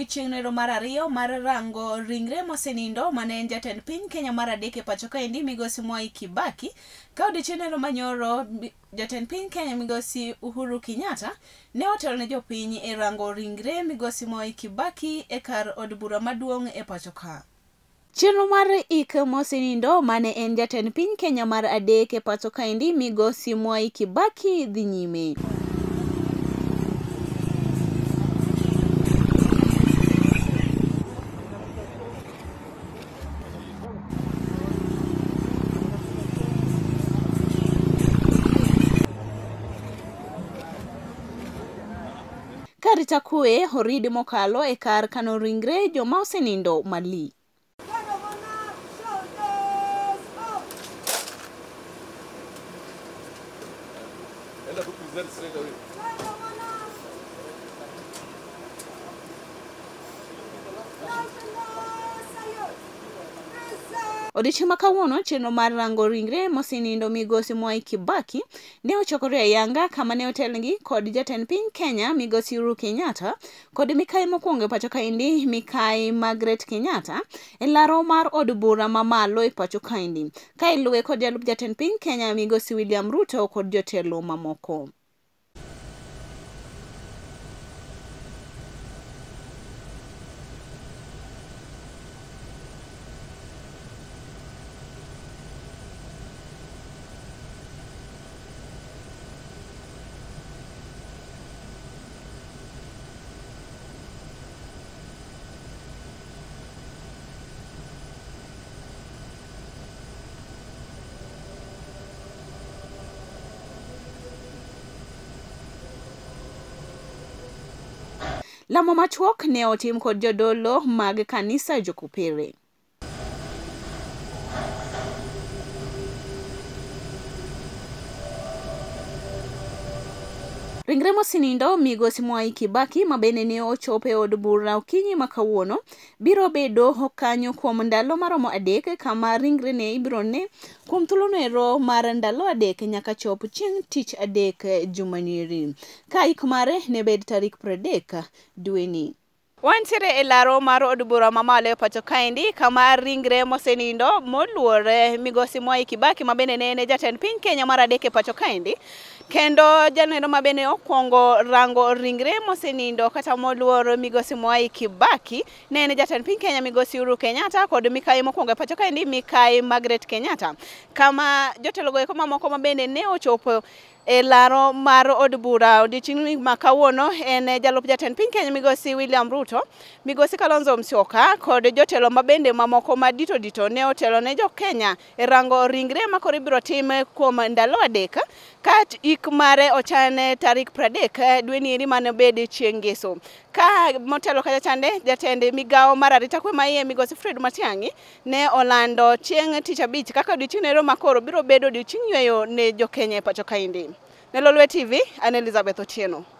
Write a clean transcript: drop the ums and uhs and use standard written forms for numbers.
Chieng' nero mar ariyo mar rango ringre mosenindo mane en jatend piny Kenya mar adek e pacho kaendi migosi Mwai Kibaki, ka odiechieng' nero manyoro jatend piny Kenya migosi Uhuru Kenyatta ne otelo ne jopiny e rango ringre migosi Mwai Kibaki e kar od bura maduong' e pacho ka. Chenro mar ik mosenindo mane en jatend piny Kenya mar adek e pacho kaendi migosi Mwai Kibaki dhi nyime. Karita kwe oridi mokalo e kar kano ringre joma osenindo mali. Odiechieng' ma kawuono chenro mar rango ringre mosenindo migosi Mwai Kibaki ne ochakore ayanga kama ne otelnegi kod jatend piny Kenya migosi Uhuru Kenyatta kod mikai mokwongo e pacho kaendi mikai Margaret Kenyatta e laro mar od bura mamalo e pacho kaendi ka iluwe kod jalup jatend piny Kenya migosi William Ruto kod jotelo mamoko. Lamo machuok ne otim kod jodolo mag kanisa Jokopere. Ringre mosenindo migosi Mwai Kibaki ma bende ne ochopo e od bura okinyi ma kawuono biro bedo kanyo kuom ndalo maromo 3 kama ringre ne ibiro ne kuom thuolo mar ndalo 3 nyaka chop chieng' tich 3 jumanieri ka ik mare ne bed tarik 30 dweni. Wantiere e laro mar od bura mamalo e pacho kaendi kama ringre mosenindo moluor migosi Mwai Kibaki ma bende ne en jatend piny Kenya mar adek e pacho kaendi kendo janeno ma bende okwongo rango ringre mosenindo kata moluor migosi Mwai Kibaki ne en jatend piny Kenya migosi Uhuru Kenyatta kod mikai mokwongo e pacho kaendi mikai Margaret Kenyatta kama jotelo go eko mamoko ma bende ne ochopo e laro mar od bura odiechieng' ma kawuono en jalup jatend piny Kenya migosi William Ruto, migosi Kalonzo Musyoka kod jotelo mabende mamoko madito dito ne otelo ne jo Kenya e rango ringre ma koro ibiro tim kuom ndalo 3 ka ik mare ochan tarik 30 dweni eri mane bed chieng' ngeso. Ka motelo kacha chande jatend migawo mar arita kwe maiye migosi Fred Matiang'i ne olando chieng' tich abich kaka odiechieng' ero makoro biro bedo odiechieng' yweyo ne jo Kenya e pacho kaendi. Ne Lolwe TV, an Elizabeth Otieno.